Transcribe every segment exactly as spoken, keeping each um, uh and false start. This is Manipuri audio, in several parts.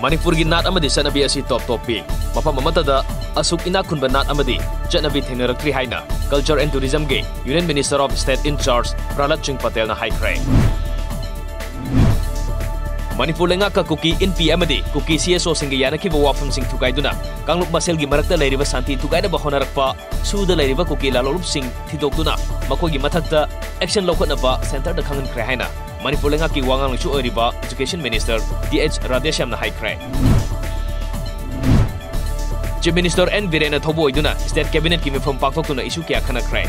ꯃꯅꯤꯄꯨꯔꯒꯤ ꯅꯥꯠ ꯑꯃꯗꯤ ꯆꯠꯅꯕꯤ ꯑꯁꯤ ꯇꯣꯞ ꯇꯣꯞꯄꯤ꯫ ꯃꯐꯝ ꯑꯃꯠꯇꯗ ꯑꯁꯨꯛ ꯏꯅꯥꯛ ꯈꯨꯟꯕ ꯅꯥꯠ ꯑꯃꯗꯤ ꯆꯠꯅꯕꯤ ꯊꯦꯡꯅꯔꯛꯇ꯭ꯔꯤ ꯍꯥꯏꯅ Culture and Tourismꯒꯤ Union Minister of State in Charge ꯄ꯭ꯔꯍꯂꯥꯗ ꯁꯤꯡ ꯄꯇꯦꯜꯅ ꯍꯥꯏꯈ꯭ꯔꯦ꯫ ꯃꯅꯤꯄꯨꯔ ꯂꯩꯉꯥꯛꯀ ꯀꯨꯀꯤ ꯏꯟꯄꯤ ꯑꯃꯗꯤ ꯀꯨꯀꯤ CSOꯁꯤꯡꯒ ꯌꯥꯅꯈꯤꯕ ꯋꯥꯐꯝꯁꯤꯡ ꯊꯨꯒꯥꯏꯗꯨꯅ ꯀꯥꯡꯂꯨꯞ ꯃꯁꯦꯜꯒꯤ ꯃꯔꯛꯇ ꯂꯩꯔꯤꯕ ꯁꯥꯟꯇꯤ ꯊꯨꯒꯥꯏꯅꯕ ꯍꯣꯠꯅꯔꯛꯄ ꯁꯨꯗ ꯂꯩꯔꯤꯕ ꯀꯨꯀꯤ ꯂꯥꯂꯣꯡꯂꯨꯞꯁꯤꯡ ꯊꯤꯗꯣꯛꯇꯨꯅ ꯃꯈꯣꯏꯒꯤ ꯃꯊꯛꯇ action ꯂꯧꯈꯠꯅꯕ centreꯗ ꯈꯪꯍꯟꯈ꯭ꯔꯦ ꯍꯥꯏꯅ ꯃꯅꯤꯄꯨꯔ ꯂꯩꯉꯥꯛꯀꯤ ꯋꯥ ꯉꯥꯡꯂꯣꯏꯁꯨ ꯑꯣꯏꯔꯤꯕ Education Minister ꯇꯤ ꯑꯩꯆ ꯔꯥꯙꯦꯁ꯭ꯌꯥꯝꯅ ꯍꯥꯏꯈ꯭ꯔꯦ꯫ Chief Minister ꯑꯦꯟ ꯕꯤꯔꯦꯟꯅ ꯊꯧꯕꯨ ꯑꯣꯏꯗꯨꯅ State Cabinetꯀꯤ ꯃꯤꯐꯝ ꯄꯥꯡꯊꯣꯛꯇꯨꯅ issue ꯀꯌꯥ ꯈꯟꯅꯈ꯭ꯔꯦ꯫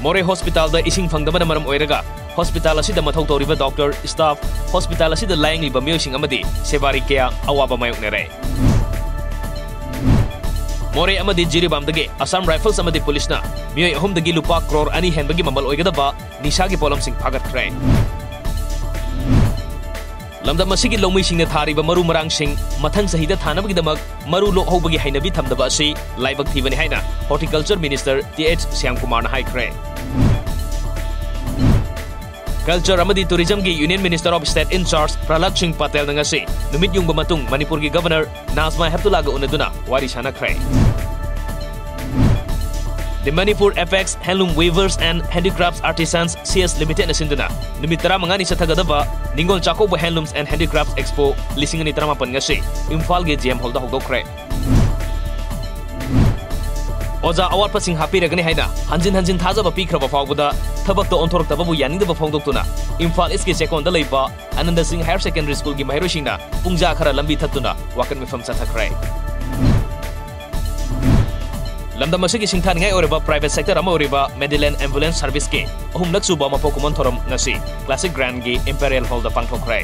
ꯃꯣꯔꯦ hospitalꯗ ꯏꯁꯤꯡ ꯐꯪꯗꯕꯅ ꯃꯔꯝ ꯑꯣꯏꯔꯒ hospital ꯑꯁꯤꯗ ꯃꯊꯧ ꯇꯧꯔꯤꯕ doctor, staff, hospital ꯑꯁꯤꯗ ꯂꯥꯌꯦꯡꯂꯤꯕ ꯃꯤꯑꯣꯏꯁꯤꯡ ꯑꯃꯗꯤ ꯁꯦꯕꯥꯔꯤ ꯀꯌꯥ ꯑꯋꯥꯕ ꯃꯥꯌꯣꯛꯅꯔꯦ꯫ ꯃꯣꯔꯦ ꯑꯃꯗꯤ ꯖꯤꯔꯤꯕꯥꯝꯗꯒꯤ Assam Rifles ꯑꯃꯗꯤ ꯄꯨꯂꯤꯁꯅ ꯃꯤꯑꯣꯏ ꯑꯍꯨꯝꯗꯒꯤ ꯂꯨꯄꯥ ꯀ꯭ꯔꯣꯔ ꯑꯅꯤ ꯍꯦꯟꯕꯒꯤ ꯃꯃꯜ ꯑꯣꯏꯒꯗꯕ ꯅꯤꯁꯥꯒꯤ ꯄꯣꯠꯂꯝꯁꯤꯡ ꯐꯥꯒꯠꯈ꯭ꯔꯦ꯫ ꯂꯝꯗꯝ ꯑꯁꯤꯒꯤ ꯂꯧꯃꯤꯁꯤꯡꯅ ꯊꯥꯔꯤꯕ ꯃꯔꯨ ꯃꯔꯥꯡꯁꯤꯡ ꯃꯊꯪ ꯆꯍꯤꯗ ꯊꯥꯅꯕꯒꯤꯗꯃꯛ ꯃꯔꯨ ꯂꯣꯛꯍꯧꯕꯒꯤ ꯍꯩꯅꯕꯤ ꯊꯝꯗꯕ ꯑꯁꯤ ꯂꯥꯏꯕꯛ ꯊꯤꯕꯅꯤ ꯍꯥꯏꯅ Horticulture Minister ꯇꯤ ꯑꯩꯆ ꯁ꯭ꯌꯥꯝꯀꯨꯃꯥꯔꯅ ꯍꯥꯏꯈ꯭ꯔꯦ꯫ Culture ꯑꯃꯗꯤ Tourismꯒꯤ Union Minister of State in Charge ꯄ꯭ꯔꯍꯂꯥꯗ ꯁꯤꯡ ꯄꯇꯦꯜꯅ ꯉꯁꯤ ꯅꯨꯃꯤꯠ ꯌꯨꯡꯕ ꯃꯇꯨꯡ ꯃꯅꯤꯄꯨꯔꯒꯤ Governor ꯅꯥꯖꯃꯥ ꯍꯦꯞꯇꯨꯂꯥꯒ ꯎꯅꯗꯨꯅ ꯋꯥꯔꯤ ꯁꯥꯟꯅꯈ꯭ꯔꯦ꯫ The Manipur Apex Handloom Weavers and Handicrafts Artisans C S Limitedꯅ ꯁꯤꯟꯗꯨꯅ ꯅꯨꯃꯤꯠ ꯇꯔꯥꯃꯉꯥꯅꯤ ꯆꯠꯊꯒꯗꯕ ꯅꯤꯡꯒꯣꯜ ꯆꯥꯛꯀꯧꯕ Handlooms and Handicrafts Expo ꯂꯤꯁꯤꯡ ꯑꯅꯤ ꯇꯔꯥꯃꯥꯄꯟ ꯉꯁꯤ ꯏꯝꯐꯥꯜꯒꯤ ꯖꯤ ꯑꯦꯝ ꯍꯣꯜꯗ ꯍꯧꯗꯣꯛꯈ꯭ꯔꯦ꯫ ꯑꯣꯖꯥ ꯑꯋꯥꯠꯄꯁꯤꯡ ꯍꯥꯞꯄꯤꯔꯒꯅꯤ ꯍꯥꯏꯅ ꯍꯟꯖꯤꯟ ꯍꯟꯖꯤꯟ ꯊꯥꯖꯕ ꯄꯤꯈ꯭ꯔꯕ ꯐꯥꯎꯕꯗ ꯊꯕꯛꯇ ꯑꯣꯟꯊꯣꯔꯛꯇꯕꯕꯨ ꯌꯥꯅꯤꯡꯗꯕ ꯐꯣꯡꯗꯣꯛꯇꯨꯅ ꯏꯝꯐꯥꯜ ꯏꯁꯀꯤ ꯆꯦꯛꯀꯣꯟꯗ ꯂꯩꯕ ꯑꯅꯟꯗ ꯁꯤꯡ Higher Secondary Schoolꯒꯤ ꯃꯍꯩꯔꯣꯏꯁꯤꯡꯅ ꯄꯨꯡꯖꯥ ꯈꯔ ꯂꯝꯕꯤ ꯊꯠꯇꯨꯅ ꯋꯥꯀꯠ ꯃꯤꯐꯝ ꯆꯠꯊꯈ꯭ꯔꯦ꯫ ꯂꯝꯗꯝ ꯑꯁꯤꯒꯤ ꯁꯤꯡꯊꯥꯅꯤꯡꯉꯥꯏ ꯑꯣꯏꯔꯕ private sector ꯑꯃ ꯑꯣꯏꯔꯤꯕ Medilane Ambulance Serviceꯀꯤ ꯑꯍꯨꯝꯂꯛ ꯁꯨꯕ ꯃꯄꯣꯛ ꯀꯨꯝꯑꯣꯟ ꯊꯧꯔꯝ ꯉꯁꯤ Classic Grandꯒꯤ Imperial Hallꯗ ꯄꯥꯡꯊꯣꯛꯈ꯭ꯔꯦ꯫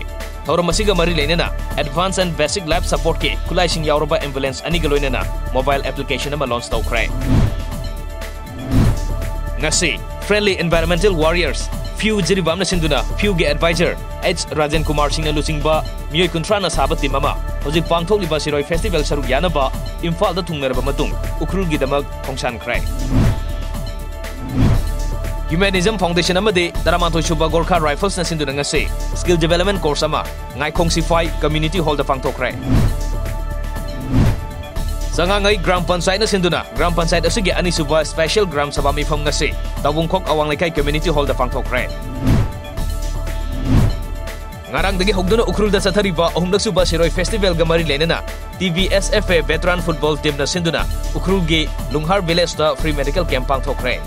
ꯊꯧꯔꯝ ꯑꯁꯤꯒ ꯃꯔꯤ ꯂꯩꯅꯅ Advanced and Basic Life Supportꯀꯤ ꯈꯨꯠꯂꯥꯏꯁꯤꯡ ꯌꯥꯎꯔꯕ ambulance ꯑꯅꯤꯒ ꯂꯣꯏꯅꯅ mobile application ꯑꯃ launch ꯇꯧꯈ꯭ꯔꯦ꯫ ꯉꯁꯤ Friendly Environmental Warriors, ꯐꯤꯎ ꯖꯤꯔꯤꯕꯥꯝꯅ ꯁꯤꯟꯗꯨꯅ ꯐꯤꯎꯒꯤ advisor ꯑꯩꯆ ꯔꯥꯖꯦꯟ ꯀꯨꯃꯥꯔ ꯁꯤꯡꯅ ꯂꯨꯆꯤꯡꯕ ꯃꯤꯑꯣꯏ ꯀꯨꯟꯊ꯭ꯔꯥꯅ ꯁꯥꯕ team ꯑꯃ ꯍꯧꯖꯤꯛ ꯄꯥꯡꯊꯣꯛꯂꯤꯕ ꯁꯤꯔꯣꯏ festival ꯁꯔꯨꯛ ꯌꯥꯅꯕ ꯏꯝꯐꯥꯜꯗ ꯊꯨꯡꯅꯔꯕ ꯃꯇꯨꯡ ꯎꯈ꯭ꯔꯨꯜꯒꯤꯗꯃꯛ ꯈꯣꯡꯁꯥꯟꯈ꯭ꯔꯦ꯫ Humanism Foundation ꯑꯃꯗꯤ ꯇꯔꯥꯃꯥꯊꯣꯏ ꯁꯨꯕ Gorkha Riflesꯅ ꯁꯤꯟꯗꯨꯅ ꯉꯁꯤ Skill Development Course ꯑꯃ ꯉꯥꯏꯈꯣꯡ ꯁꯤꯐꯥꯏ Community Hallꯗ ꯄꯥꯡꯊꯣꯛꯈ꯭ꯔꯦ꯫ ꯆꯉꯥꯉꯩ ꯒ꯭ꯔꯥꯝ ꯄꯟꯆꯥꯌꯠꯅ ꯁꯤꯟꯗꯨꯅ ꯒ꯭ꯔꯥꯝ ꯄꯟꯆꯥꯌꯠ ꯑꯁꯤꯒꯤ ꯑꯅꯤꯁꯨꯕ Special ꯒ꯭ꯔꯥꯝ ꯁꯚꯥ ꯃꯤꯐꯝ ꯉꯁꯤ ꯇꯥꯎꯕꯨꯡꯈꯣꯛ ꯑꯋꯥꯡ ꯂꯩꯀꯥꯏ Community Hallꯗ ꯄꯥꯡꯊꯣꯛꯈ꯭ꯔꯦ꯫ ꯉꯔꯥꯡꯗꯒꯤ ꯍꯧꯗꯨꯅ ꯎꯈ꯭ꯔꯨꯜꯗ ꯆꯠꯊꯔꯤꯕ ꯑꯍꯨꯝꯂꯛ ꯁꯨꯕ ꯁꯤꯔꯣꯏ Festivalꯒ ꯃꯔꯤ ꯂꯩꯅꯅ T V S F A Veteran Football Teamꯅ ꯁꯤꯟꯗꯨꯅ ꯎꯈ꯭ꯔꯨꯜꯒꯤ ꯂꯨꯡꯍꯥꯔ Villageꯇ Free Medical Camp ꯄꯥꯡꯊꯣꯛꯈ꯭ꯔꯦ꯫